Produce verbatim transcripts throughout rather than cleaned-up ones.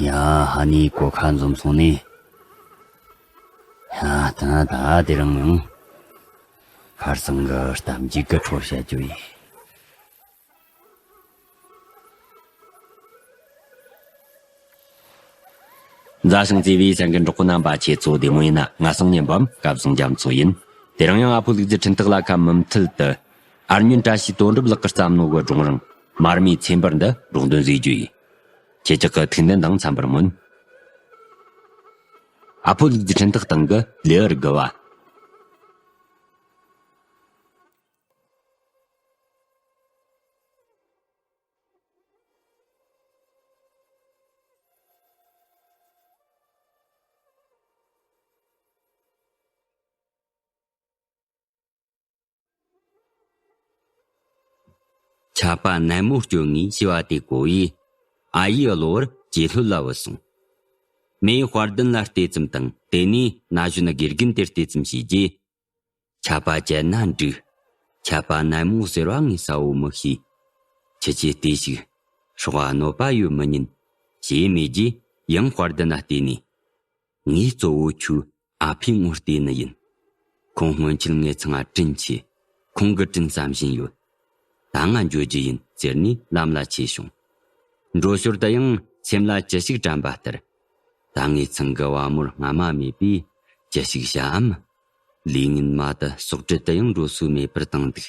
ཡ། ཧ་ནི་གོ་ཁ་འཛོམས་སོང་ནི། ཡ། ད་ད་དེ་རིང་ཡང་ཁར་སང་གི་གཏམ་རྒྱུད་ཀྱི་འཕྲོ་བཤད་རྒྱུ་ཡིན། མཛའ་ཞིང་བརྩེ་བའི་སེམས་ཀྱི་གྲོགས་པོ་རྣམ་པ། ཁྱེད་ཚོ་བདེ་མོ་ཡིན་ན། ང་སང་ཉན་པམ་སྐལ་བཟང་རྒྱ་མཚོ་ཡིན། དེ་རིང་ཡང་ཨ་ཕོ་ལུག་རྫི་འཕྲིན་སྟེགས་ལ་ཁ་མུ་མཐུད་དུ། ཨར་ཉོན་བཀྲ་ཤིས་དོན་གྲུབ་ལགས་ཀྱིས་བརྩམས་ནོ་གི་སྒྲུང་རིང་མར་མེའི་ཚེ་འབར་འདི་སྒྲོག་འདོན་བཟོས་རྒྱུ་ཡིན། ཁྱེད་ཅག་གི་ཐུགས་འདུན་དང་འཚམ་པར་སྨོན། ཨ་ཕོ་ལུག་རྫི་འཕྲིན་སྟེགས་སྟེང་གི་ལེའུ་དགུ་བ། ཆད་པ་ནན་མོ་གཅོད་ངེས་ཞེས་པ་དེ་གོ་བས། ཨ་ཡེ་གློ་བུར་ཇེ་ལྷོད་ལ་བུད་སོང་། མོས་དཔལ་ལྡན་ལ་བལྟས་ཙམ་དང་། དེ་ནས་ན་གཞོན་དགེ་རྒན་དེར་བལྟས་ཙམ་བྱས་རྗེས། ཆད་པ་བཅད་ན་འགྲིག། ཆད་པ་ནན་མོ་ཟེར་བ་ངས་གསལ་བོ་མི་ཤེས། ཁྱེད་ཀྱིས་བལྟས་ཤིག། སྲོག་ག་གནོད་པ་ཡོད་མི་ཉན། ཞེས་སྨྲས་རྗེས་ཡང་དཔལ་ལྡན་ལ་བལྟས་ནས། ངས་གཙོ་བོ་ཁྱོའི་ཨ་ཕའི་ངོ་བལྟས་ནི་ཡིན། ཁོང་སྔོན་ཆད་ངའི་ཚང་ང་དྲིན་ཆེ། ཁོང་གི་དྲིན་བསམ་བཞིན་ཡོད། ད་ང་འགྱོ་རྒྱུ་ཡིན་ཟེར་ནས་ལམ་ལ་ཆས་བྱུང་། འགྲོ་ཞོར་དུ་ཡང་སེམས་ལ་ཅི་ཞིག་དྲན་པ་ལྟར། ད་ངའི་ཚང་གི་བ་མོར་སྔ་མ་མེད་པས་ཅི་ཞིག་བྱའམ། ལས་ངན་མ་དེ་ཟོག་སྦྲུལ་དུ་ཡང་འགྲོ་སྲོལ་མེད་པར་བཏང་འདུག།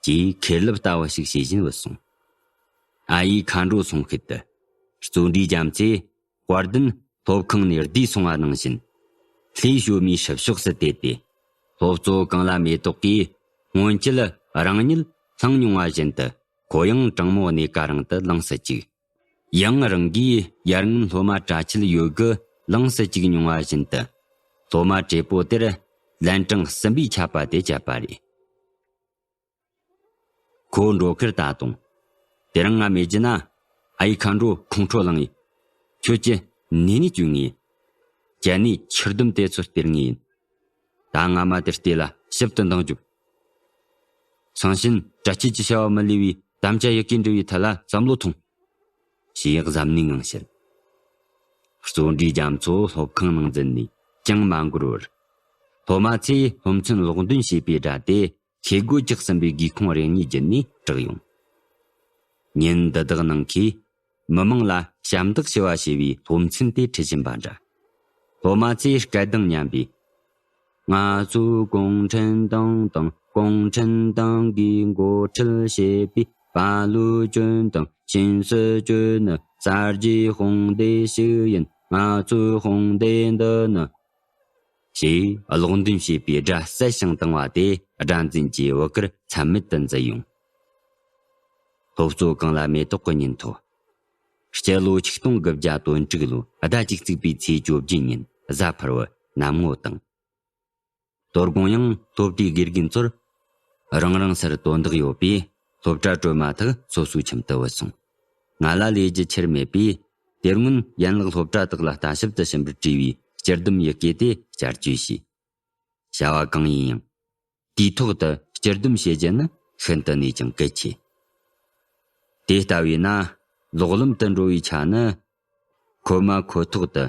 ཅེས་ཁེར་ལབ་ལྟ་བུ་ཞིག་བྱེད་བཞིན་བུད་སོང་། ཨ་ཡེ་མཁའ་འགྲོ་སོང་ཤུལ་དུ། བརྩོན་འགྲུས་རྒྱ་མཚོས། དཔལ་ལྡན་སློབ་ཁང་ནས་བསྡུས་སོང་བ་ནང་བཞིན། ལྷས་ཞོལ་མའི་ཧྲིབ་ཕྱོགས་སུ་བལྟས་ཏེ། སློབ་གཙོ་གངས་ལ་མེ་ཏོག་གིས་སྔོན་ཆད་རང་ཉིད་ལྷུང་མྱོང་བ་བཞིན་དུ། ཁོ་ཡང་དྲང་མོ་གནས་ཀ་རང་དུ་ལངས་སུ་བཅུག། ཡང་རང་གིས་ཡར་སྔོན་སློབ་མ་གྲྭ་ཆས་ཡོད་དགུ་ལངས་སུ་བཅུག་མྱོང་བ་བཞིན་དུ། སློབ་མ་བགྲེས་པོ་དེར་ལན་གྲངས་གསུམ་པའི་ཆད་པ་དེ་བཅད་པ་རེད། ཁོ་འགྲོ་ཁར་ད་དུང་། དེ་རིང་ང་མེད་རྒྱུ་ན། ཨ་ཡེ་མཁའ་འགྲོ་ཁོང་ཁྲོ་ལངས་ཡིན། ཁྱོད་ཀྱི་ནས་ནས་བཅོས་ངེས་ཡིན། ཅན་ནས་ཆུ་ལྡུམ་དེ་ཚོ་སྟེར་ངེས་ཡིན། ད་སྔ་མ་དེར་བལྟས་ལ་ཞིབ་ཏུ་འདང་རྒྱོབ། སང་ཞིན་གྲྭ་ཆས་ཀྱི་བྱ་བ་མི་ལུས་པའི་དམ་བཅའ་ཡི་གེ་འབྲི་བའི་ཐད་ལ་བསམ་བློ་ཐོངས། ཞེས་གཟབ་ནན་ངང་བཤད། བརྩོན་འགྲུས་རྒྱ་མཚོ་སློབ་ཁང་ནང་འཛུལ་ནས་ཅང་མ་འགོར་བར། སློབ་མ་ཚོས་སློབ་ཚན་སློབ་འདོན་བྱས་པའི་སྒྲ་དེ། ཤེལ་སྒོ་བཅག་ཟིན་པའི་སྒེའུ་ཁུང་རེ་གཉིས་བརྒྱུད་ནས་གྲགས་ཡོང་། ཉིན་འདི་དག་ནང་གི་མི་མང་ལ་ཞབས་འདེགས་ཞུ་བ་ཞེས་པའི་སློབ་ཚན་དེ་ཁྲིད་བཞིན་པ་འདྲ། སློབ་མ་ཚོས་སྐད་གདངས་མཉམ་པས། ང་ཚོས་གུང་ཁྲན་ཏང་དང་གུང་ཁྲན་ཏང་གིས་འགོ་ཁྲིད་བྱེད་པའི་བལ་ལུའུ་ཅུན་དང་ཆིན་སྲིད་ཅུན་ནི་གསར་བརྗེའི་དཔུང་སྡེ་ཞིག་ཡིན། ང་ཚོའི་དཔུང་སྡེ་འདི་ནི། ཞེས་སློབ་འདོན་བྱས་པའི་སྒྲ་གསལ་ཞིང་དྭངས་པ་དེ་སྒྲ་འཛིན་གྱི་བུ་གར་ཚད་མེད་དུ་འཛུལ་ཡོང་། སློབ་གཙོ་གངས་ལ་མེ་ཏོག་གི་ཉིན་ཐོ། སྤྱི་ལོ་ཆིག་སྟོང་དགུ་བརྒྱ་དོན་དྲུག་ལོའི་ཟླ་བཅུ་གཅིག་པའི་ཚེས་བཅོ་བརྒྱད་ཉིན་གཟའ་ཕུར་བུ་གནམ་ངོ་དྭངས། དོ་དགོང་ཡང་སློབ་གྲྭའི་དགེ་རྒན་ཚོར་རང་རང་སར་དོན་དག་ཡོད་པས། སློབ་གྲྭ་གྲོལ་མ་ཐག་སོ་སོའི་ཁྱིམ་དུ་བུད་སོང་། ང་ལ་ལས་རྒྱུ་ཆེར་མེད་པས། དེ་སྔོན་ཡན་ལག་སློབ་གྲྭ་དག་ལ་ལྟ་ཞིབ་ཏུ་ཕྱིན་པར་བྲིས་པའི་སྤྱིར་སྡོམ་ཡི་གེ་དེ་བསྐྱར་བཅོས་བྱས། བྱ་བ་གང་ཡིན་ཡང་། དུས་ཐོག་ཏུ་སྤྱིར་སྡོམ་བྱེད་རྒྱུ་ནི་ཤིན་ཏུ་ནས་ཀྱང་གལ་ཆེ། དེ་ལྟ་བས་ན། ལོག་ལམ་དུ་འགྲོ་བའི་ཆ་ནི། ཁོ་མ་ཁོ་ཐོག་ཏུ་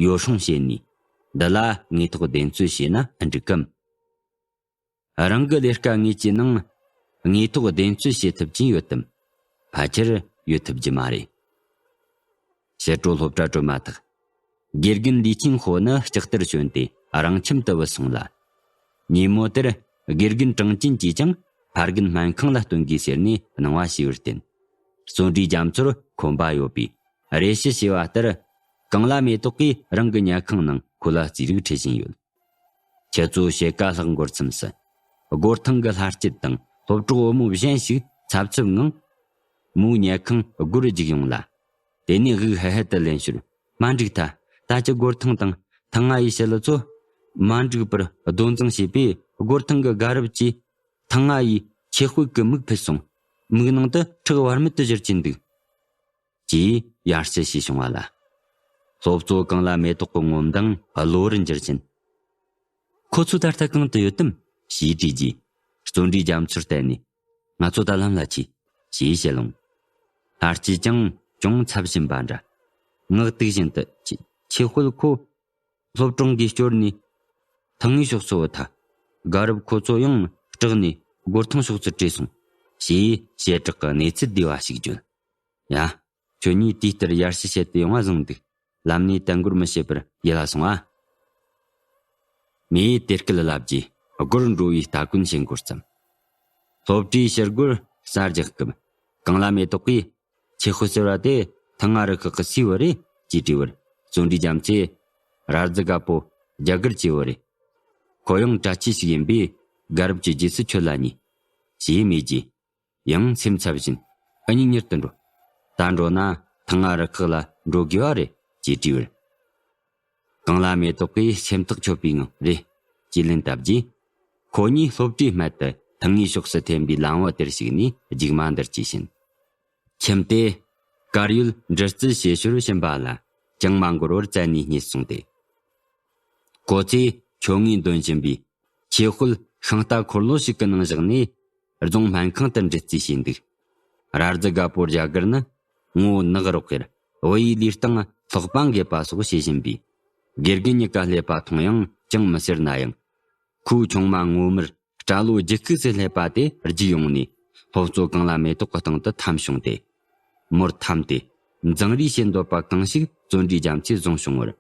ཡོ་བསྲང་བྱས་ནས། འདི་ལ་དངོས་ཐོག་བདེན་རྩོད་བྱས་ན་འགྲིག་གམ། རང་གི་ལས་ཀ་དངོས་ཀྱི་ནང་དངོས་ཐོག་བདེན་རྩོད་བྱེད་ཐུབ་ཀྱིན་ཡོད་དམ། ཕལ་ཆེར་ཡོད་ཐུབ་ཀྱི་མ་རེད། ཕྱི་དྲོ་སློབ་གྲྭ་གྲོལ་མ་ཐག་དགེ་རྒན་ལི་ཆིན་ཧོ་ནི་ལྕགས་ཐར་བྱོན་ཏེ་རང་ཁྱིམ་དུ་བུད་སོང་ལ། ཉིན་མོ་དེར་དགེ་རྒན་ཀྲང་ཅིན་གྱིས་ཀྱང་ཕ་རྒན་སྨན་ཁང་ལ་སྟོན་དགོས་ཟེར་ནས་གནང་བ་ཞུས་པར་བརྟེན། བརྩོན་འགྲུས་རྒྱ་མཚོར་ཁོམ་པ་ཡོད་པས། རེ་ཞུ་བྱས་པ་ལྟར། གངས་ལ་མེ་ཏོག་གིས་རང་གི་ཉལ་ཁང་ནང་ཁོ་ལ་རྩིས་རིག་ཁྲིད་བཞིན་ཡོད། ཁྱེད་ཚོ་ཕྱེད་ཀ་ལྷག་འགོར་མཚམས་སུ། སྒོར་ཐང་གི་ལྷ་སྐྱིད་དང་སློབ་གྲོགས་བུ་མོ་གཞན་ཞིག་འཚབ་འཚུབ་ངང་། མོའི་ཉལ་ཁང་སྒོར་རྒྱུག་ཡོང་ལ། དེ་ནས་དབུགས་ཧལ་ཧལ་དུ་ལེན་ཞོར། མ་འགྲིག་ཐལ། ད་ཅི་སྒོར་ཐང་དང་ཐང་ང་ཡི་ཞི་ལི་ཚོ། མ་འགྲིག་པར་རྡོ་འཛིང་བྱས་པས། སྒོར་ཐང་གི་དགའ་རབ་ཀྱིས་ཐང་ང་ཡི་ཆེ་དཔེ་གི་མིག་ཕུད་སོང་། མིག་ནང་དུ་ཁྲག་བར་མེད་དུ་བཞུར་གྱིན་འདུག། ཅེས་ཡར་ཞུ་ཞུས་བྱུང་བ་ལ། སློབ་གཙོ་གངས་ལ་མེ་ཏོག་གི་ངོ་མདངས་གློ་བུར་འགྱུར་ཕྱིན། ཁོ་ཚོ་ད་ལྟ་གང་དུ་ཡོད་དམ། ཞེས་དྲིས་རྗེས། བརྩོན་འགྲུས་རྒྱ་མཚོར་བལྟས་ནས། ང་ཚོ་ད་ལམ་ལ་ཆས། ཞེས་བཤད་ལོང་། ལྷ་སྐྱིད་ཀྱང་ཅུང་འཚབ་བཞིན་པ་འདྲ། ངག་དུག་བཞིན་དུ་ཆེ་ཆེ་དཔལ་ཁོ་སློབ་གྲོང་གིས་བསྐྱོར་ནས་ཐང་ངའི་ཕྱོགས་སུ་བུད་ཐལ། དགའ་རབ་ཁོ་ཚོ་ཡང་སྐྲག་ནས་སྒོར་ཐང་ཕྱོགས་སུ་བྲོས་སོང་། ཞེས་བྱེ་བྲག་གི་གནས་ཚུལ་བདེ་བ་ཞིག་བརྗོད། ཡ། ཁྱོད་གཉིས་དུས་ལྟར་ཡར་ཞུ་བྱེད་དུ་ཡོང་བ་བཟང་འདུག། ལམ་ནས་དལ་འགོར་མི་བྱེད་པར་ཡིད་ལ་སོང་ཨ། མེས་དེ་སྐད་ལབ་རྗེས་སྒོར་འགྲོ་བའི་སྟ་གོན་བྱེད་འགོ་བརྩམས། སློབ་གྲྭའི་ཕྱི་སྒོར་གསར་རྒྱག་སྐབས་གང་ལ་མེ་ཏོག་གིས། ཆེ་ཤོས་ཟེར་བ་དེ་ཐང་ང་རི་ཁག་གི་སུའི་བུ་རེད་ཅེས་དྲིས་པར། བརྩོན་འགྲུས་རྒྱ་མཚོས། ར་རྫི་དགའ་པོ་རྒྱ་གར་གྱི་བུ་རེད། ཁོ་ཡང་གྲྭ་ཆས་ཤིག་ཡིན་པས་དགའ་རབ་ཀྱི་རྗེས་སུ་ཁྱོད་ལ་ཉེ། ཞེས་སྨྲས་རྗེས། ཡང་སེམས་འཚབ་བཞིན། ཨ་ནི་མྱུར་དུ་འགྲོ། ད་འགྲོ་ན་ཐང་ང་རི་ཁག་ལ་འགྲོ་དགོས་པ་རེད་ཅེས་དྲིས་པར། གང་ལ་མེ་ཏོག་གིས་སེམས་ཐག་ཆོད་པའི་ངང་རེད་ཅེས་ལན་བཏབ་རྗེས། ཁོ་གཉིས་སློབ་གྲྭའི་སྨད་དུ་ཐང་ངའི་ཕྱོགས་སུ་འཐེན་པའི་ལམ་བུ་དེར་ཞུགས་ནས་རྒྱུག་མ་འདིར་སྐྱེས་ཕྱིན། ཁྱིམ་དེ་དཀར་ཡོལ་འདྲི་རྩད་བྱེད་ཞོར་ཕྱིན་པ་ལ་ཅང་མ་འགོར་བར་བཙལ་ནས་རྙེད་སོང་སྟེ། ཁོ་ཚོས་ཁྱོད་ངའི་འདོན་བཞིན་པའི་ཆེ་དཔལ་ཤིང་རྟ་འཁོར་ལོ་ཞིག་གི་ནང་བཞག་ནས་རྫོང་སྨན་ཁང་དུ་འདྲི་རྩིས་བྱས་འདུག། ར་རྫི་དགའ་པོ་རྒྱ་གར་ནི་ངོ་བོ་ནག་རོག་གེར་བུ་ཡི་ལུས་སྟེང་ལྷགས་པ་འགེབས་པ་སོགས་བྱེད་བཞིན་པས། དགེ་རྒན་གཉིས་ཀ་ཀླད་པ་མཐོང་ཡང་ཅང་མི་ཟེར་ན་ཡང་། ཁོའི་ཆུང་མ་ངོ་མར་སྐྲ་ལོ་རྒྱུ་ཁུག་སེ་སླེབས་པ་དེ་རྒྱུགས་ཡོང་ནས་སློབ་གཙོ་གང་ལ་མེ་ཏོག་གི་སྟེང་དུ་འཐམ་བྱུང་སྟེ། མོར་འཐམས་ཏེ་འཛིང་རེས་བྱེད་འདོད་པ་གང་ཞིག་བརྩོན་འགྲུས་རྒྱ་མཚོས་བཟུང་བྱུང་བར།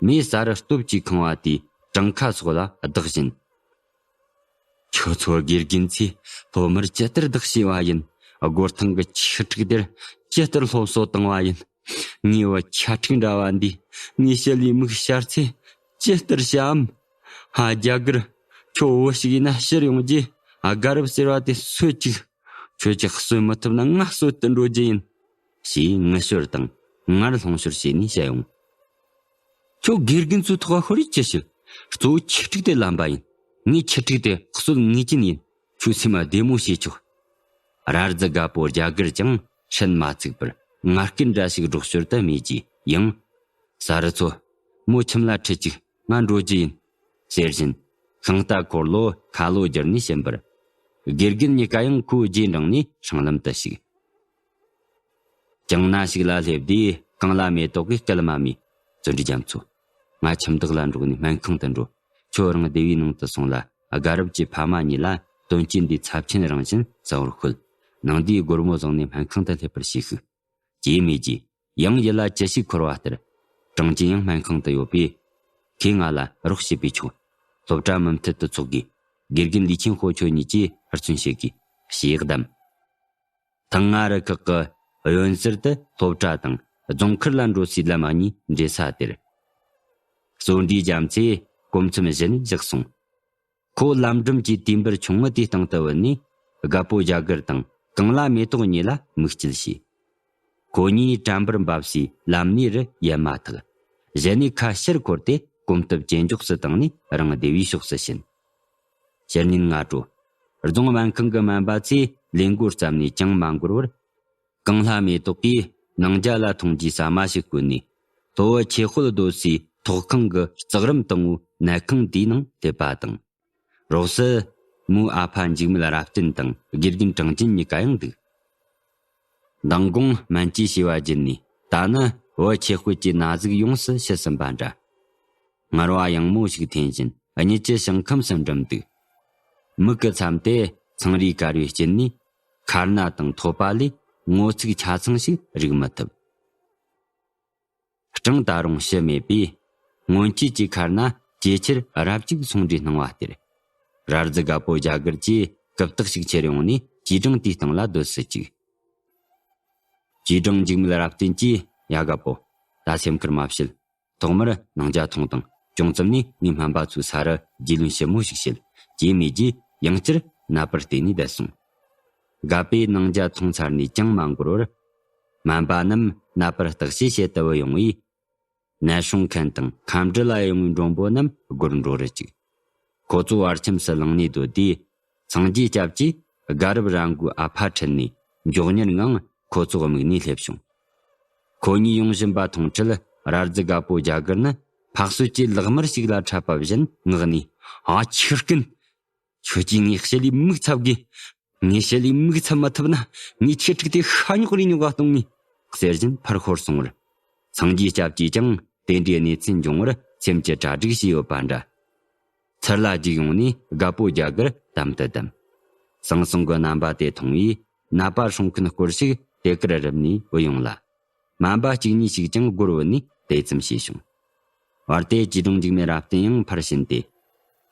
མོས་ས་རུ་སྟོབས་ཀྱིས་ཁེངས་པ་དེའི་བྲང་ཁ་སོགས་ལ་བདག་བཞིན། ཁྱོད་ཚོ་དགེ་རྒན་ཚོས་སློབ་མར་ཇི་ལྟར་བདག་བྱས་པ་ཡིན། སྒོར་ཐང་གི་ཆུ་ཕྲུག་དེར་ཇི་ལྟར་སློབ་གསོ་བཏང་བ་ཡིན། ངའི་བུ་ཁྱ་ཕྲུག་འདྲ་བ་འདིས་ངའི་ཞི་ལུའི་མིག་ཤར་ཚེ་ཇི་ལྟར་བྱའམ། ཧ། རྒྱ་གར། ཁྱོད་བུ་ཞིག་ཡིན་ན་ཕྱིར་ཡོང་རྗེས་དགའ་རབ་ཟེར་བ་དེ་གསོད་ཅིག། ཁྱོད་ཀྱིས་གསོད་མི་ཐུབ་ན་ང་གསོད་དུ་འགྲོ་རྒྱུ་ཡིན། ཞེས་ངུ་ཤོར་དང་ངར་སློང་ཤོར་བྱས་ནས་བཤད་ཡོང་། ཁྱོད་དགེ་རྒན་ཚོའི་ཐོག་ཧོར་ཡིག་ཅི་ཞིག། གཙོ་བོ་ཆུ་ཕྲུག་དེ་ལམ་པ་ཡིན། ངས་ཆུ་ཕྲུག་དེ་གསོད་ངེས་ཅན་ཡིན། ཁྱོད་སེམས་བདེ་མོ་བྱེད་ཆོག། ར་རྫི་དགའ་པོ་རྒྱ་གར་ཀྱང་ཧྲན་མ་ཚུགས་པར་ངར་སྐད་འདྲ་ཞིག་སྒྲོག་ཞོར་དུ་སྨྲས་ཀྱིས་ཡང་། ས་རུ་ཚོ། མོ་ཁྱིམ་ལ་ཁྲིད་ཅིག། ང་འགྲོ་རྒྱུ་ཡིན། ཟེར་བཞིན་ཤིང་རྟ་འཁོར་ལོ་ཁ་ལོ་བསྒྱུར་ནས་ཕྱིན་པར། དགེ་རྒན་གཉིས་ཀ་ཡང་ཁོའི་རྗེས་འབྲངས་ནས་སྲང་ལམ་དུ་ཞུགས། གྱང་སྣ་ཞིག་ལ་སླེབས་དུས་གང་ལ་མེ་ཏོག་གིས་སྐད་མ་སྨྲས། བརྩོན་འགྲུས་རྒྱ་མཚོ། ང་ཁྱིམ་བདག་ལ་འགྲོགས་ནས་སྨན་ཁང་དུ་འགྲོ། ཁྱོད་རང་སྡེ་བའི་ནང་དུ་སོང་ལ་དགའ་རབ་ཀྱི་ཕ་མ་གཉིས་ལ་དོན་རྐྱེན་འདིའི་ཚབས་ཆེན་རང་བཞིན་གསལ་བོར་ཤོད། ནངས་དུས་སྒོར་མོ་བཟུང་ནས་སྨན་ཁང་དུ་སླེབས་པར་བྱེད་ཤིག། ཅེས་སྨྲས་རྗེས་ཡང་ཡིད་ལ་ཅི་ཞིག་འཁོར་བ་ལྟར། གྲངས་ཅན་ཡང་སྨན་ཁང་དུ་ཡོད་པས། ཁོས་ང་ལ་རོགས་བྱེད་པས་ཆོག། སློབ་གྲྭ་མུ་མཐུད་དུ་འཚོགས་དགོས། དགེ་རྒན་ལི་ཆིན་ཧོ་ཁྱོད་གཉིས་ཀྱིས་ཧུར་བརྩོན་བྱེད་དགོས། ཞེས་གདམས། ཐང་ང་རི་ཁག་གི་གཡོན་ཟུར་དུ་སློབ་གྲྭ་དང་རྫོང་མཁར་ལ་འགྲོ་སའི་ལམ་གཉིས་འདྲེས་ས་དེར། བརྩོན་འགྲུས་རྒྱ་མཚོས་སྐོམ་མཚམས་གཞི་ནས་བཞག་སོང་། ཁོ་ལམ་འགྲམ་གྱི་དུས་འབུར་ཆུང་ངུ་དེའི་སྟེང་དུ་བུད་ནས་རྒད་པོ་རྒྱ་གར་དང་གངས་ལྷ་མེ་ཏོག་གཉིས་ལ་མིག་དཔྱད་བྱས། ཁོ་གཉིས་བྲམ་འབུར་འབབ་སའི་ལམ་སྣེ་རུ་ཡལ་མ་ཐག་གཞི་ནས་ཁ་ཕྱིར་འཁོར་ཏེ་གོམ་སྟབས་ཇེ་མགྱོགས་སུ་བཏང་ནས་རང་སྡེ་བའི་ཕྱོགས་སུ་ཕྱིན། ཕྱི་ཉིན་སྔ་དྲོ། རྫོང་སྨན་ཁང་གི་སྨན་པ་ཚོས་ལས་འགོ་བརྩམས་ནས་ཅང་མ་འགོར་བར། གངས་ལྷ་མེ་ཏོག་གིས་ནང་རྒྱ་ལ་ཐོང་རྒྱུའི་ཟ་མ་ཞིག་བསྐོལ་ནས། ལྷོ་བུ་ཆེ་དཔལ་སྡོད་སའི་ཐོག་ཁང་གི་ལྕགས་རམ་དང་པོའི་ནད་ཁང་དེའི་ནང་སླེབས་པ་དང་། རོགས་སུ་མོའི་ཨ་ཕ་འཇིགས་མེད་རབ་བརྟན་དང་དགེ་རྒན་གྲངས་ཅན་གཉིས་ཀ་ཡང་འདུག། མདང་དགོང་སྨན་བཅོས་བྱས་པ་བརྒྱུད་ནས་ད་ནི་བུ་ཆེ་དཔལ་གྱི་ན་ཟུག་ཡོངས་སུ་ཞི་ཟིན་པ་འདྲ། ངར་བ་ཡང་མོ་ཞིག་འཐེན་བཞིན་གཉིད་ཀྱི་ཞིང་ཁམས་སུ་འགྲིམ་འདུག། མིག་གི་མཚམས་དེ་ཚངས་རིས་དཀར་བའི་དཀྱིལ་ནས་ཁ་སྣ་དང་ཐོད་པ་ལས་སྔོ་ཚིག་ཆ་ཚང་ཞིག་རིག་མི་ཐུབ། སྤྲང་ད་རུང་ཞི་མེད་པས། སྔོན་ཆད་ཀྱི་ཁ་སྣ་ཇེ་ཆེར་རབ་ཅིག་སོང་འདྲའི་སྣང་བ་སྟེར། ར་རྫི་རྒད་པོ་རྒྱ་གར་གྱིས་རྐུབ་སྟེགས་ཤིག་ཁྱེར་ཡོང་ནས་ཅི་སྒྲང་དེའི་སྟེང་ལ་སྡོད་སྲིད་ཅིག། ཅི་སྒྲང་འཇིགས་མེད་རབ་བརྟན་གྱིས། ཡ་རྒད་པོ། ད་སེམས་ཁུར་མ་བྱེད། ཐོག་མར་ནང་རྒྱ་ཐོངས་དང་། ཅུང་ཙམ་ནས་ངའི་སྨན་པ་ཚོའི་ས་རུ་རྒྱུས་ལོན་ཞིབ་མོ་ཞིག་བྱེད། ཅེས་སྨྲས་རྗེས་ཡང་བསྐྱར་ནད་པར་བལྟས་ནས་བསྡད་སོང་། རྒད་པོས་ནང་རྒྱ་ཐོངས་ཚར་ནས་ཅང་མ་འགོར་བར། སྨན་པ་རྣམས་ནད་པར་བརྟག་དཔྱད་བྱེད་དུ་བུད་ཡོང་བས། ནད་སྲུང་མཁན་དང་ཁམས་འདྲུ་ལ་ཡོང་བའི་མགྲོན་པོ་རྣམས་སྒོར་འགྲོ་རུ་བཅུག། ཁོ་ཚོ་བར་ཁྱིམ་སུ་ལངས་ནས་སྡོད་དུས། སངས་རྒྱས་སྐྱབས་ཀྱིས་དགའ་རབ་ར་མགོའི་ཨ་ཕ་ཁྲིད་ནས་མགྱོགས་མྱུར་ངང་ཁོ་ཚོའི་དམིགས་ནས་སླེབས་བྱུང་། ཁོ་གཉིས་ཡོང་བཞིན་པ་མཐོང་འཕྲལ་ར་རྫི་རྒད་པོ་རྒྱ་གར་ནི་ཕག་སོད་ཀྱི་ལག་དམར་ཞིག་ལ་འཕྲད་པ་བཞིན་ངག་ནས། ཨ་ཆི་རྐུན། ཁྱོད་ཀྱིས་ངའི་ཞི་ལུའི་མིག་འཚབ་དགོས། ངའི་ཞི་ལུའི་མིག་འཚབ་མ་ཐུབ་ན་ངའི་ཆེ་ཕྲུག་དེ་ཤ་ཉོག་རེ་ཉོག་ག་གཏོང་ངེས། ཟེར་བཞིན་ཕར་ཤོར་སོང་བར། སངས་རྒྱས་སྐྱབས་ཀྱིས་ཀྱང་དེ་འདྲའི་གནས་ཚུལ་འབྱུང་བར་སེམས་ཀྱི་གྲ་སྒྲིག་བྱས་ཡོད་པ་འདྲ། ཚུར་ལ་རྒྱུགས་ཡོང་ནས་རྒད་པོ་རྒྱ་གར་དམ་དུ་བསྡམས། ཟང་ཟིང་གི་རྣམ་པ་དེ་མཐོང་བས་ནད་པ་སྲུང་མཁན་སྐོར་ཞིག་དེ་གར་རུབ་ནས་བུད་ཡོང་ལ། སྨན་པ་གཅིག་གཉིས་ཤིག་ཀྱང་སྒོར་བུད་ནས་དེ་ཙམ་བྱས་བྱུང་། བར་དེ་ཅི་སྒྲུང་འཇིགས་མེད་རབ་བརྟན་ཡང་ཕར་ཕྱིན་ཏེ།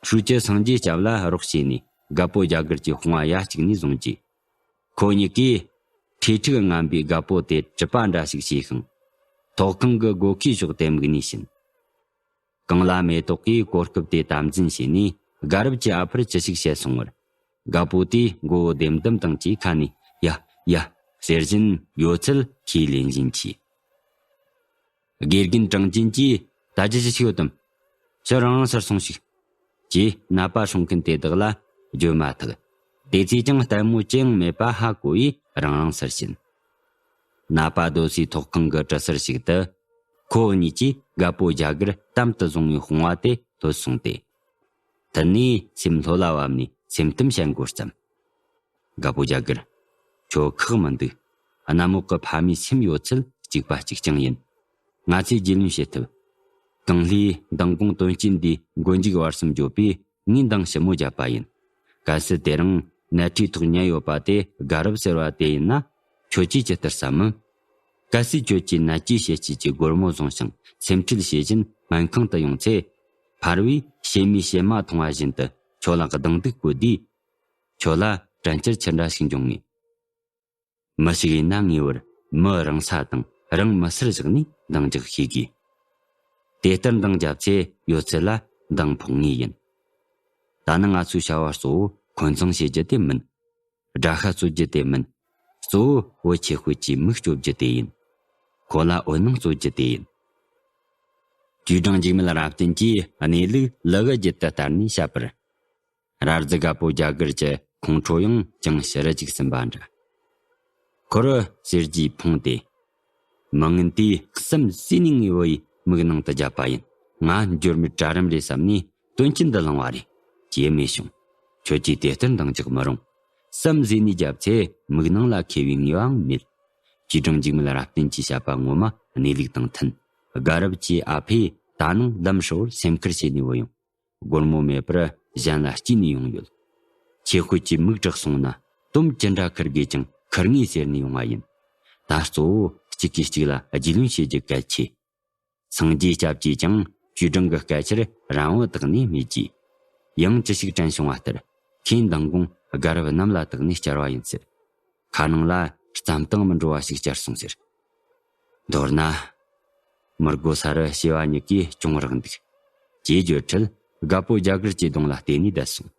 ཧྲུའུ་ཅི་སངས་རྒྱས་སྐྱབས་ལ་རོགས་བྱས་ནས་རྒད་པོ་རྒྱ་གར་གྱི་དཔུང་བ་ཡ་གཅིག་ནས་བཟུང་རྗེས། ཁོ་གཉིས་ཀས་ཁྲིག་ཁྲིག་རྔམ་པའི་རྒད་པོ་དེ་གྲུབ་པ་འདྲ་ཞིག་བྱས་ཤིང་། ཐོག་ཁང་གི་སྒོ་ཁའི་ཕྱོགས་དེ་དམིགས་ནས་ཕྱིན། གངས་ལྷ་མེ་ཏོག་གིས་གོ་སྐབས་དེ་དམ་འཛིན་བྱས་ནས་དགའ་རབ་ཀྱི་ཨ་ཕར་ཅི་ཞིག་བཤད་སོང་བར། རྒད་པོ་དེས་མགོ་བོ་ལྡེམ་ལྡེམ་བཏང་རྗེས་ཁ་ནས་ཡ་ཡ་ཟེར་བཞིན་ཡོད་ཚད་ཁས་ལེན་བཞིན་མཆིས། དགེ་རྒན་གྲངས་ཅན་གྱིས་ད་ཅི་ཞིག་ཡོད་དམ། ཁྱོད་རང་རང་སར་སོང་ཞིག་ཅེས་ནད་པ་སྲུང་མཁན་དེ་དག་ལ་བརྗོད་མ་ཐག་དེ་ཚོས་ཀྱང་ལྟད་མོ་ཅི་ཡང་མེད་པ་ཧ་གོ་བས་རང་རང་སར་ཕྱིན། ནད་པ་སྡོད་སའི་ཐོག་ཁང་གི་གྲུ་ཟུར་ཞིག་ཏུ། ཁོ་གཉིས་ཀྱིས་རྒད་པོ་རྒྱ་གར་དམ་དུ་བཟུང་བའི་དཔུང་བ་དེ་ཐོས་སོང་སྟེ། དེ་ནས་སེམས་ལྷོད་ལ་བབས་ནས་སེམས་གཏམ་བཤད་འགོ་བརྩམས། རྒད་པོ་རྒྱ་གར། ཁྱོད་ཁག་མི་འདུག་གནམ་འོག་གི་ཕ་མའི་སེམས་ཡོད་ཚད་གཅིག་པ་གཅིག་རྐྱང་ཡིན། ང་ཚོས་རྒྱུས་ལོན་བྱེད་ཐུབ། གངས་ལྷས་མདང་དགོང་དོན་རྐྱེན་འདིས་མགོ་མཇུག་བར་གསུམ་བརྗོད་པས་ངས་འདང་ཞིབ་མོ་བརྒྱབ་པ་ཡིན། གལ་སྲིད་དེ་རིང་ནད་ཁྲིའི་ཐོག་ཉལ་ཡོད་པ་དེ་དགའ་རབ་ཟེར་བ་དེ་ཡིན་ན། ཁྱོད་ཀྱིས་ཇི་ལྟར་བསམ་མོད། གལ་སྲིད་ཁྱོད་ཀྱིས་ནད་ཀྱི་བཤད་བྱེད་ཀྱི་སྒོར་མོ་བཟུང་ཞིང་སེམས་ཁྲལ་བྱེད་བཞིན་སྨན་ཁང་དུ་ཡོང་ཚེ། ཕར་བས་བྱེ་མའི་བྱེ་མ་མཐོང་བ་བཞིན་དུ་ཁྱོད་ལ་གདེང་སྡུག་བཀོད་དུས། ཁྱོད་ལ་དྲན་འཆར་ཅི་འདྲ་ཞིག་འབྱུང་ངེས། མི་ཞིག་ཡིན་ན་ངེས་པར་མི་རང་ས་དང་རང་མི་སར་བཞག་ནས་འདང་རྒྱག་ཤེས་དགོས། དེ་ལྟར་འདང་བརྒྱབ་ཚེ་ཡོད་ཚད་ལ་འདང་ཕོག་ངེས་ཡིན། ད་ནི་ང་ཚོའི་བྱ་བ་གཙོ་བོ་འཁོན་འཛིང་བྱེད་རྒྱུ་དེ་མིན། དགྲ་ཤ་རྩོད་རྒྱུ་དེ་མིན། གཙོ་བོ་བུ་ཆེ་ཤོས་ཀྱི་མིག་སྐྱོབ་རྒྱུ་དེ་ཡིན། ཁོ་ལ་འོད་སྣང་སྩོལ་རྒྱུ་དེ་ཡིན། ཅུས་ཀྲང་འཇིགས་མེད་རབ་བརྟན་གྱིས་གནས་ལུགས་ལུ་གུ་རྒྱུད་དུ་བསྟར་ནས་བཤད་པར། ར་རྫི་རྒད་པོ་རྒྱ་གར་གྱི་ཁོང་ཁྲོ་ཡང་ཅུང་ཞི་རུ་ཅིག་ཟིན་པ་འདྲ། ཁོ་རུ་ཟེར་གྱིས་ཕུང་སྟེ། མི་ངན་དེས་བསམ་བཟས་ནས་ངའི་བུ་ཡི་མིག་ནང་དུ་བརྒྱབ་པ་ཡིན། ང་འབྱོར་མེད་གྲལ་རིམ་རེད་བསམ་ནས་དོན་རྐྱེན་འདི་བསླངས་པ་རེད། ཅེས་སྨྲས་བྱུང་། ཁྱོད་ཀྱིས་དེ་ལྟར་འདང་རྒྱག་མི་རུང་། བསམ་བཟས་ནས་བརྒྱབ་ཚེ་མིག་ནང་ལ་ཁེལ་བའི་ངེས་པའང་མེད། ཅུས་ཀྲང་འཇིགས་མེད་རབ་བརྟན་གྱིས་བཤད་པ་ངོ་མ་གནས་ལུགས་དང་མཐུན། དགའ་རབ་ཀྱི་ཨ་ཕས་ད་ནངས་ལམ་ཧྲིལ་བོར་སེམས་ཁུར་བྱས་ནས་བུད་ཡོང་། སྒོར་མོ་མེད་པར་གཞན་ལ་སྐྱེས་ནས་ཡོང་ཡོད། ཆེ་ཤོས་ཀྱི་མིག་དྲག་སོང་ན་དོམ་ཅི་འདྲ་ཁུར་དགོས་ཀྱང་ཁུར་ངེས་ཟེར་ནས་ཡོང་བ་ཡིན། ད་གཙོ་བོ་གཅིག་གིས་གཅིག་ལ་རྒྱུས་ལོན་བྱེད་རྒྱུ་གལ་ཆེ། སངས་རྒྱས་སྐྱབས་ཀྱིས་ཀྱང་ཅུས་ཀྲང་གི་སྐད་ཆར་རང་དབང་དག་ནས་སྨྲས་རྗེས། ཡང་ཅི་ཞིག་དྲན་བྱུང་བ་ལྟར། ཁོས་མདང་དགོང་དགའ་རབ་གནམ་ལ་བཏེགས་ནས་བསྐྱལ་བ་ཡིན་ཟེར། ཁ་ནང་ལ་རྩམ་སྟེང་མི་འགྲོ་བ་ཞིག་བསྐྱལ་སོང་ཟེར། མདོར་ན། མི་དགོས་ས་རུ་བྱེས་པ་གཉིས་ཀས་གྱོང་རག་འདུག་ཅེས་བརྗོད་འཕྲལ་རྒད་པོ་རྒྱ་གར་གྱི་གདོང་ལ་བལྟས་ནས་བསྡད་སོང་།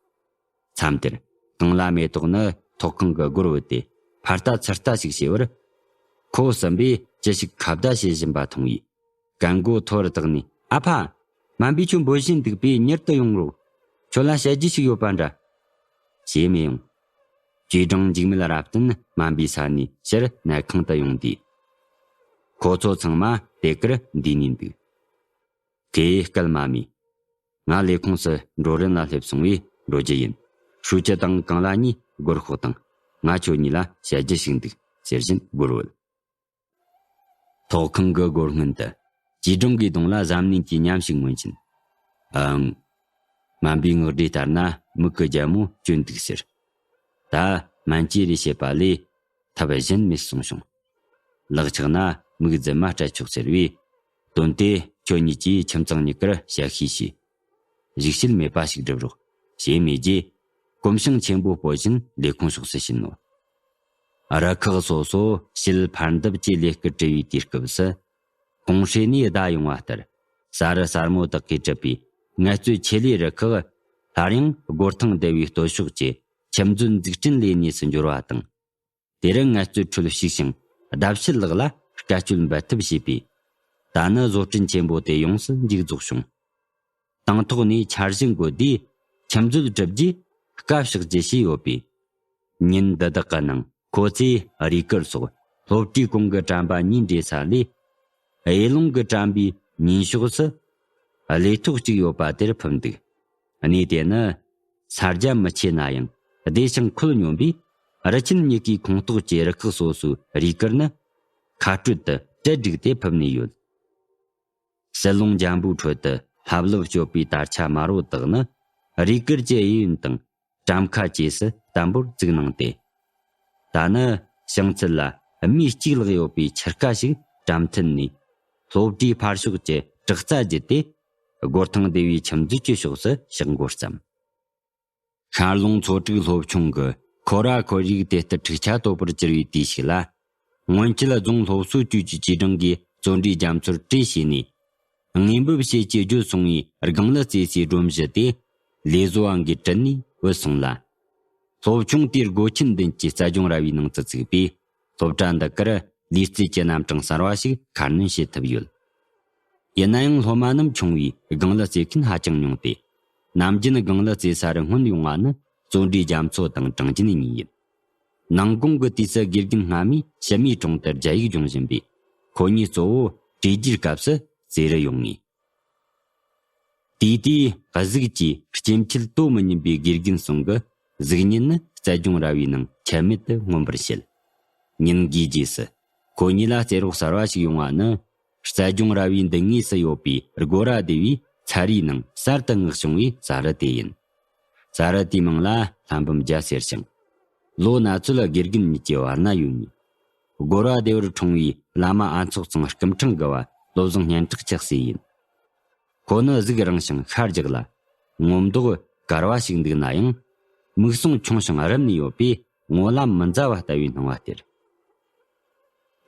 མཚམས་དེར་གངས་ལྷ་མེ་ཏོག་ནི་ཐོག་ཁང་གི་སྒོར་བུད་དེ་ཕར་ལྟ་ཚུར་ལྟ་ཞིག་བྱས་པར། ཁོ་བུ་གསུམ་པས་ཅི་ཞིག་ཁ་བརྡ་བྱེད་བཞིན་པ་མཐོང་བས། གན་མགོ་མཐོ་རུ་བཏེགས་ནས། ཨ་ཕ། སྨན་པས་ཁྱོད་འབོད་བཞིན་འདུག་པས་མྱུར་དུ་ཡོང་རོགས། ཁྱོད་ལ་བཤད་རྒྱུ་ཞིག་ཡོད་པ་འདྲ། ཞེས་སྨྲས་ཡོང་། ཅུས་ཀྲང་འཇིགས་མེད་རབ་བརྟན་སྨན་པའི་ས་ནས་ཕྱིར་ནད་ཁང་དུ་ཡོང་དུས། ཁོ་ཚོ་ཚང་མ་དེ་གར་འདུས་ནས་འདུག་ཁོས་སྐད་མ་སྨྲས། ང་ལས་ཁུངས་སུ་འགྲོ་རན་ལ་སླེབས་སོང་བས་འགྲོ་རྒྱུ་ཡིན། ཧྲུའུ་ཅི་དང་གངས་ལྷ་གཉིས་སྒོར་ཤོག་དང་། ང་ཁྱོད་གཉིས་ལ་བཤད་རྒྱུ་ཞིག་འདུག་ཟེར་བཞིན་སྒོར་བུད། ཐོག་ཁང་གི་སྒོར་སྔུན་དུ། ཅུས་ཀྲང་གི་གདོང་ལ་གཟབ་ནན་གྱི་ཉམས་ཤིག་མངོན་ཕྱིན། ཨང་། སྨན་པའི་ངག་སྒྲོས་ལྟར་ན་མིག་གི་རྒྱལ་མོ་གྱོན་འདུག་ཟེར། ད་སྨན་བཅོས་རེ་བྱེད་པ་ལས་ཐབས་གཞན་མེད་གསུངས་བྱུང་། ལག་ཆགས་ན་མིག་རྫུན་མ་སྤྲད་ཆོག་ཟེར་བས། དོན་དེ་ཁྱོད་གཉིས་ཀྱིས་ཁྱིམ་ཚང་གཉིས་ཀར་བཤད་ཤེས་བྱོས། ཞིག་བཤད་མེད་པ་ཞིག་སྒྲུབ་རོགས་ཞེས་སྨྲས་རྗེས། གོམ་ཞེང་ཆེན་པོ་སྤོ་བཞིན་ལས་ཁུངས་ཕྱོགས་སུ་ཕྱིན་ནོ། རུ་ཁག་སོ་སོ་ཕྱིར་འཕར་འདེབས་ཀྱི་ལས་ཀར་བྲེལ་བའི་དུས་སྐབས་སུ། གོང་ཧྲེ་ནས་བརྡ་ཡོང་བ་ལྟར། གསར་རུ་གསར་མོ་དག་གིས་གྲུབ་པའི་ངལ་རྩོལ་ཆེད་ལས་རུ་ཁག་སླར་ཡང་སྒོ་ཐང་སྡེ་བའི་སྟོད་ཕྱོགས་ཀྱི་ཁྱིམ་མཛོད་འཛུགས་སྐྲུན་ལས་གནས་སུ་འབྱོར་བ་དང་། དེར་ངལ་རྩོལ་ཁྲོད་ཞུགས་ཤིང་ཟླ་ཕྱེད་ལྷག་ལ་དཀའ་སྤྱད་འབད་འཐབ་བྱས་པས། ད་ནི་བཟོ་སྐྲུན་ཆེན་པོ་དེ་ཡོངས་སུ་མཇུག་རྫོགས་བྱུང་། དང་ཐོག་ནས་འཆར་གཞི་འགོད་དུས་ཁྱིམ་མཛོད་གྲུབ་རྗེས་བཀའ་ཕྱག་རྒྱུ་བྱས་ཡོད་པས། ཉིན་འདི་དག་གི་ནང་ཁོ་ཚོས་རུས་སྐར་སོགས་སློབ་གྲྭའི་གོང་གི་དྲན་པ་གཉིས་འདྲེས་ས་ལས། གཡས་ལུང་གི་དྲན་པའི་ཉིན་ཕྱོགས་སུ་གླས་ཐོག་གཅིག་ཡོད་པ་དེར་ཕུབ་འདུག་གནས་དེ་ནི་ས་རྒྱ་མི་ཆེ་ན་ཡང་བདེ་ཞིང་ཁོད་སྙོམས་པས། རུ་ཆེན་གཉིས་ཀའི་ཁོངས་གཏོགས་ཀྱི་རུ་ཁག་སོ་སོའི་རུས་སྐར་ནི་ཁ་སྤྲོད་དུ་གྲལ་བསྒྲིགས་ཏེ་ཕུབ་ནས་ཡོད། ཟིལ་ལོང་འཇམ་པོའི་ཁྲོད་དུ་ལྷབ་ལྷུབ་སྤྱོད་པའི་དར་ཆ་དམར་བོ་དག་ནི། རུས་སྐེད་ཀྱི་གཡས་གཡོན་དང་། གྲམ་ཁ་བཅས་སུ་བརྟན་པོར་བཙུགས་གནང་སྟེ། ད་ནི་བྱང་ཚུལ་ལ་མི་གཅིག་ལྷག་ཡོད་པའི་ཆུ་རྐ་ཞིག་གྲམ་མཐིལ་ནས། སློབ་གྲྭའི་ཕར་ཕྱོགས་ཀྱི་བྲག་རྩ་བརྒྱུད་དེ། སྒོ་ཐང་སྡེ་བའི་ཁྱིམ་མཛོད་ཀྱི་ཕྱོགས་སུ་ཕྱག་འགོ་བརྩམས། ཤར་ལུང་ཚོ་དྲུག་སློབ་ཆུང་གི་ཁོ་ར་ཁོར་ཡུག་དེ་ལྟར་འཁྲུག་ཆ་དོད་པོར་གྱུར་བའི་དུས་ཤིག་ལ། སྔོན་ཆད་རྫོང་སློབ་གསོ་ཅུས་ཀྱི་ཅུས་ཀྲང་གིས་བརྩོན་འགྲུས་རྒྱ་མཚོར་གྲོས་བྱས་ནས། དངོས་འབེབས་བྱེད་ཀྱི་བརྗོད་སོང་བའི་སྒང་ལ་རྩེ་སའི་སྒྲོམ་གཞི་དེ་ལས་བཟོ་བ་འགས་བྲུད་ནས་བུད་སོང་ལ། སློབ་ཆུང་དེའི་སྒོ་ཆེན་མདུན་གྱི་རྩལ་སྦྱོང་ར་བའི་ནང་དུ་བཙུགས་པས། སློབ་གྲྭ་འདི་གར་ལུས་རྩལ་གྱི་རྣམ་གྲངས་གསར་བ་ཞིག་ཁ་སྣོན་བྱེད་ཐུབ་ཡོད། ཡིན་ན་ཡང་སློབ་མ་རྣམས་ཆུང་བས་སྒང་ལ་རྩེ་མཁན་ཧ་ཅང་ཉུང་སྟེ། ནམ་རྒྱུན་སྒང་ལ་རྩེ་ས་རུ་སྔོན་ཡོང་བ་ནི་བརྩོན་འགྲུས་རྒྱ་མཚོ་དང་གྲང་རྒྱུན་གཉིས་ཡིན། ནང་དགོང་གི་དུས་སུ་དགེ་རྒན་སྔ་མས་ཕྱི་མའི་གྲོང་དུ་རྒྱ་ཡིག་སྦྱོང་བཞིན་པས། ཁོ་གཉིས་གཙོ་བོ་བྲེལ་རྒྱུའི་སྐབས་སུ་རྩེ་རུ་ཡོང་ངེས། དེའི་དུས་གཟུགས་ཀྱི་སྐྱེ་འཕེལ་དོ་མི་མཉམ་པའི་དགེ་རྒན་ཟུང་གི་གཟུགས་བརྙན་ནི་རྩལ་སྦྱོང་ར་བའི་ནང་ཁྱད་མེད་དུ་མངོན་པར་བྱེད། ཉིན་འགའི་རྗེས་སུ་ཁོ་གཉིས་ལ་རྩེད་རོགས་གསར་བ་ཞིག་ཡོང་བ་ནི། རྩལ་སྦྱོང་ར་བའི་མདུན་ངོས་སུ་ཡོད་པའི་སྒོ་ར་སྡེ་བའི་ཚ་རིའི་ནང་གསར་དུ་མངགས་བྱུང་བའི་ཟ་རུ་དེ་ཡིན། ཟ་རུ་དེའི་མིང་ལ་ལྷ་འབུམ་རྒྱལ་ཟེར་ཞིང་། ལོ་ན་ཚོད་ལ་དགེ་རྒན་གཉིས་ཀྱི་བར་ན་ཡོད་ནི། སྒོ་ར་སྡེ་བར་འཁྲུངས་པའི་བླ་མ་ཨ་ཚོགས་ཚང་སྐུ་ཕྲེང་དགུ་བ་བློ་བཟང་སྙན་གྲགས་ཆགས་སྲིད་ཡིན། ཁོ་ནི་གཟུགས་རིང་ཞིང་ཤ་རྒྱགས་ལ། ངོ་མདོག་དཀར་བ་ཞིག་འདུག་ན་ཡང་། མིག་ཟུང་ཆུང་ཞིང་རིབ་ནས་ཡོད་པས། ངོ་ལ་མི་མཛའ་བ་ལྟ་བུའི་སྣང་བ་སྟེར།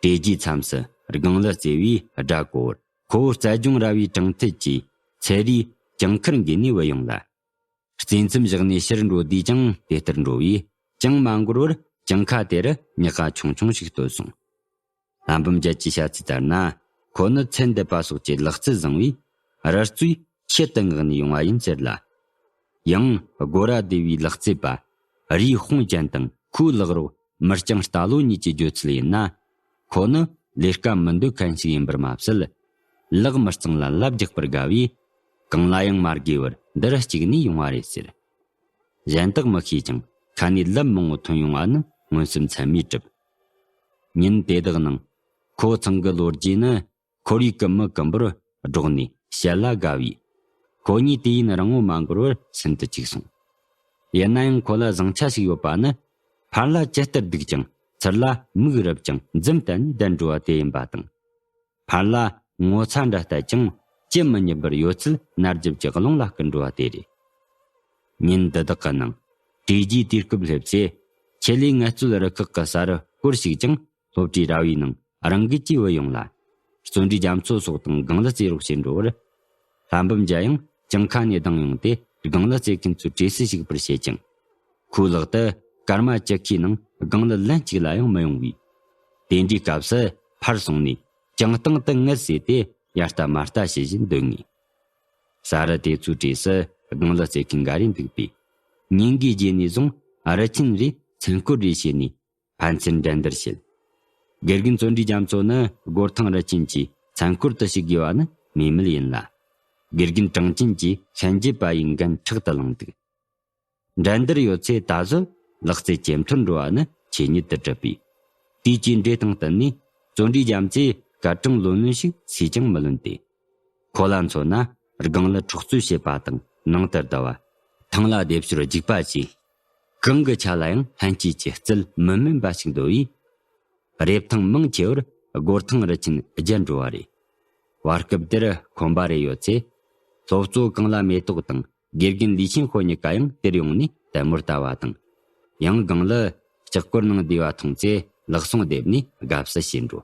དེ་རྗེས་མཚམས་སུ་སྒང་ལ་རྩེ་བའི་སྦྲ་གོར་ཁོ་བོ་རྩལ་སྦྱོང་ར་བའི་དྲུང་ཐད་ཀྱིས་ཚེ་རིའི་གྱང་ཁར་འགོས་ནས་བུད་ཡོང་ལ། རྩེ་མཚམས་བཞག་ནས་ཕྱིར་འགྲོ་དུས་ཀྱང་དེ་ལྟར་འགྲོ་བས། ཅང་མ་འགོར་བར་གྱང་ཁ་དེར་ཉག་ག་ཆུང་ཆུང་ཞིག་བརྟོལ་སོང་། ལྷ་འབུམ་རྒྱལ་གྱིས་བཤད་ཚུལ་ལྟར་ན། ཁོ་ནི་ཚེ་འདས་པ་སོགས་ཀྱི་ལག་རྩལ་བཟང་བས། ར་རྩོས་ཁྱད་དུ་མངགས་ནས་ཡོང་བ་ཡིན་ཟེར་ལ། ཡང་སྒོ་ར་སྡེ་བའི་ལག་རྩེད་པ་རིའི་དཔུང་ཅན་དང་ཁོའི་ལག་རོགས་མི་རྐྱང་རྟ་ལོ་གཉིས་ཀྱི་བརྗོད་ཚུལ་ཡིན་ན། ཁོ་ནི་ལས་ཀ་མི་འདོད་མཁན་ཞིག་ཡིན་པར་མ་ཟད། ལག་མི་གཙང་ལ་ལབ་རྒྱག་པར་དགའ་བས། གང་ལ་ཡང་མ་དགའ་བར་འདིར་གཅིག་ནས་ཡོང་བ་རེད་ཟེར། གཞན་དག་མི་ཤེས་ཀྱང་ཁ་ནས་ལབ་མང་བོ་ཐོན་ཡོང་བ་ནི་མངོན་སུམ་ཚད་མས་གྲུབ། ཉིན་དེ་དག་ནང་ཁོ་ཚང་གི་ལོ་རྒྱུས་ནི། ཁོར་ཡུག་གི་མི་ཀུན་པོར་སྒྲོག་ནས་བཤད་ལ་དགའ་བས། ཁོ་གཉིས་དུས་ཡུན་རིང་བོ་མ་འགོར་བར་སུན་དུ་བཅུག་སོང་། ཡིན་ན་ཡང་ཁོ་ལ་བཟང་ཆ་ཞིག་ཡོད་པ་ནི། ཕར་ལ་ཇི་ལྟར་སྡུག་ཀྱང་ཚུར་ལ་མིག་རིབ་ཅིང་འཛུམ་བསྟན་ནས་བསྡད་འགྲོ་བ་དེ་ཡིན་པ་དང་། ཕར་ལ་ངོ་ཚ་འདྲ་བསྟད་ཀྱང་ཅི་མི་སྙམ་པར་ཡོད་ཚད་མནར་གཅོད་ཀྱི་རླུང་ལ་བསྐུར་འགྲོ་བ་དེ་རེད། ཉིན་འདི་དག་གི་ནང་། དྲོས་རྗེས་དུས་སྐབས་སླེབས་ཚེ། ཆེད་ལས་ངལ་རྩོལ་རུ་ཁག་གི་ས་རུ་སྐོར་ཞིག་ཀྱང་སློབ་གྲྭའི་ར་བའི་ནང་རང་འགུལ་གྱིས་བུད་ཡོང་ལ། བརྩོན་འགྲུས་རྒྱ་མཚོ་སོགས་དང་སྒང་ལ་རྩེད་རོགས་བྱེད་འགྲོ་བར། ལྷ་འབུམ་རྒྱལ་ཡང་གྱང་ཁ་ནས་ལྡང་ཡོང་སྟེ་སྒང་ལ་རྩེད་མཁན་ཚོའི་གྲོས་སུ་ཞུགས་པར་བྱེད་ཅིང་། ཁོའི་ལག་ཏུ་སྐར་མ་བཅུ་ཁའི་ནང་སྒང་ལ་ལན་གཅིག་ལ་ཡང་མི་ཡོང་བས། དེ་འདྲའི་སྐབས་སུ་ཕར་སོང་ནས་གྱང་སྟེང་དུ་ངལ་གསོས་ཏེ་ཡར་ལྟ་མར་ལྟ་བྱེད་བཞིན་སྡོད་ངེས། ས་རུ་དེ་ཚོའི་གྲས་སུ་སྒང་ལ་རྩེད་མཁན་འགའ་རེ་འདུག་པས། ཉིན་འགའི་རྗེས་ནས་བཟུང་རི་ཆེན་རེ་མཚན་སྐོར་རེ་བྱས་ནས་ཕན་ཚུན་འགྲན་བསྡུར་བྱེད། དགེ་རྒན་བརྩོན་འགྲུས་རྒྱ་མཚོ་ནི་སྒོར་ཐང་རི་ཆེན་གྱི་མཚན་སྐོར་དུ་ཞུགས་དགོས་པ་ནི་སྨོས་མེད་ཡིན་ལ། དགེ་རྒན་གྲངས་ཅན་གྱི་ཤན་འབྱེད་པ་ཡི་འགན་ཕྲག་ཏུ་བླངས་འདུག་འགྲན་བསྡུར་ཡོད་ཚེ་ད་གཟོད་ལག་རྩལ་ཇེ་མཐོར་འགྲོ་བ་ནི་ཆོས་ཉིད་དུ་གྲུབ་པས། དུས་ཀྱི་འགྲོས་དང་བསྟུན་ནས་བརྩོན་འགྲུས་རྒྱ་མཚོས་སྐར་གྲངས་ལོན་ལོན་ཞིག་སུས་ཀྱང་མི་ལོན་ཏེ། ཁོ་ལ་མཚོན་ན་སྒང་ལ་འཕྲོག་རྩོད་བྱེད་པ་དང་ནང་དུ་བསྡུ་བ། ཐང་ལ་སྡེབ་སྦྱོར་རྒྱུག་པ་བཅས། གང་གི་ཆ་ལ་ཡང་ལྷན་སྐྱེས་ཀྱི་རྩལ་མི་དམན་པ་ཞིག་འདོད་པས། རེབ་ཐང་མང་ཆེ་བར་སྒོར་ཐང་རི་ཆེན་བརྒྱད་འགྲོ་བ་རེད། བར་སྐབས་དེར་ཁོམ་པ་རེ་ཡོད་ཚེ། སློབ་གཙོ་གངས་ལ་མེ་ཏོག་དང་དགེ་རྒན་ལི་ཆིན་ཧོ་གཉིས་ཀ་ཡང་དེར་ཡོང་ནས་ལྟད་མོར་ལྟ་བ་དང་། ཡང་སྒང་ལ་ལྕགས་སྐོར་ནང་བསྡད་པ་མཐོང་ཚེ་ལག་ཟུང་སྡེབ་ནས་དགའ་བསུ་བྱེད་འགྲོ།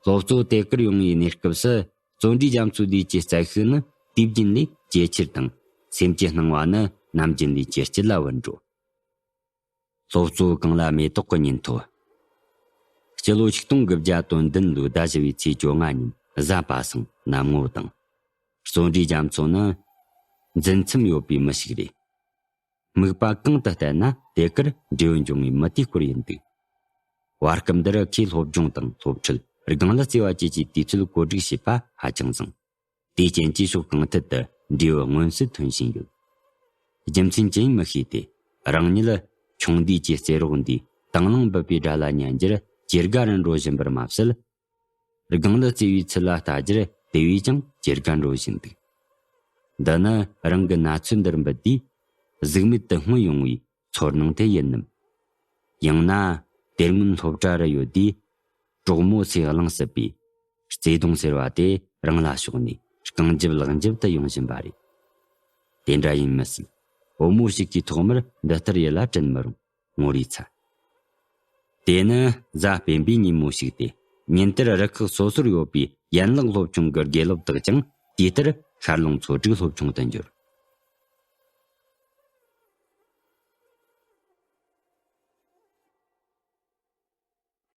སློབ་གཙོ་དེ་གར་ཡོང་བའི་གནས་སྐབས་སུ་བརྩོན་འགྲུས་རྒྱ་མཚོའི་ལུས་ཀྱི་རྩལ་ཤུགས་ནི་དུས་རྒྱུན་ལས་ཇེ་ཆེར་དང་། སེམས་ཀྱི་སྣང་བ་ནི་ནམ་རྒྱུན་ལས་ཇེ་སྐྱིད་ལ་བུད་འགྲོ། སློབ་གཙོ་གངས་ལ་མེ་ཏོག་གི་ཉིན་ཐོ། སྤྱི་ལོ་ཆིག་སྟོང་དགུ་བརྒྱ་དོན་བདུན་ལོའི་ཟླ་བཞི་པའི་ཚེས་བཅོ་ལྔ་ཉིན་གཟའ་པ་སངས་གནམ་ངོ་དྭངས། བརྩོན་འགྲུས་རྒྱ་མཚོ་ནི་འཛིན་མཚམས་ཡོད་པའི་མི་ཞིག་རེད། སྨུག་པ་གང་དུ་བལྟས་ན་དེ་གར་འབྲས་བུ་འབྱུང་བའི་མི་དེའི་སྐོར་ཡིན་འདུག་བར་སྐབས་འདིར་ཁོས་སློབ་སྦྱོང་དང་སློབ་ཁྲིད། སྒང་ལ་རྩེ་བ་བཅས་ཀྱི་དུས་ཚོད་བཀོད་སྒྲིག་བྱས་པ་ཧ་ཅང་བཟང་། དེའི་རྐྱེན་གྱིས་ཕྱོགས་གང་ཐད་དུ་འབྲས་བུ་མངོན་གསལ་ཐོན་བཞིན་ཡོད། རྒྱུ་མཚན་ཅི་ཡིན་མི་ཤེས་ཏེ། རང་ཉིད་ཆུང་དུས་ཀྱི་རྩེད་རོགས་འདིའི་དང་བླངས་འབུད་པའི་སྒྲ་ལ་ཉན་རྒྱུར་ཇེ་དགའ་རུ་འགྲོ་བཞིན་པར་མ་ཟད། སྒང་ལ་རྩེ་བའི་ཚུལ་ལ་ལྟ་རྒྱུར་ དེ་བས་ཀྱང་ཇེ་དགའ་འགྲོ་བཞིན་འདུག། འདི་ནི་རང་གི་ན་ཚོད་འདིར་འབུད་དུས་གཟུགས་མེད་དུ་མངོན་ཡོང་བའི་ཚོར་སྣང་དེ་ཡིན་ནམ། ཡང་ན་དེ་སྔོན་སློབ་གྲྭ་རུ་ཡོད་དུས་གྲོགས་མོ་ཚོས་གླེང་སྲིད་པའི་བརྩེ་དུང་ཟེར་བ་དེ་རང་ལ་ཕྱོགས་ནས་རྐང་འཇིབ་ལག་འཇིབ་ཏུ་ཡོང་བཞིན་པ་རེད། དེ་འདྲ་ཡིན་མི་སྲིད། བུ་མོ་ཞིག་གིས་ཐོག་མར་འདི་ལྟར་ཡིད་ལ་དྲན་མི་རུང་། ངོ་རེ་ཚ། དེ་ནི་གཟའ་སྤེན་པའི་ཉིན་མོ་ཞིག་སྟེ། ཉིན་དེར་རུ་ཁག་སོ་སོར་ཡོད་པའི་ཡན་ལག་སློབ་ཆུང་གི་དགེ་སློབ་དག་ཀྱང་དུས་ལྟར་ཤར་ལུང་ཚོ་དྲུག་སློབ་ཆུང་དུ་འབྱོར།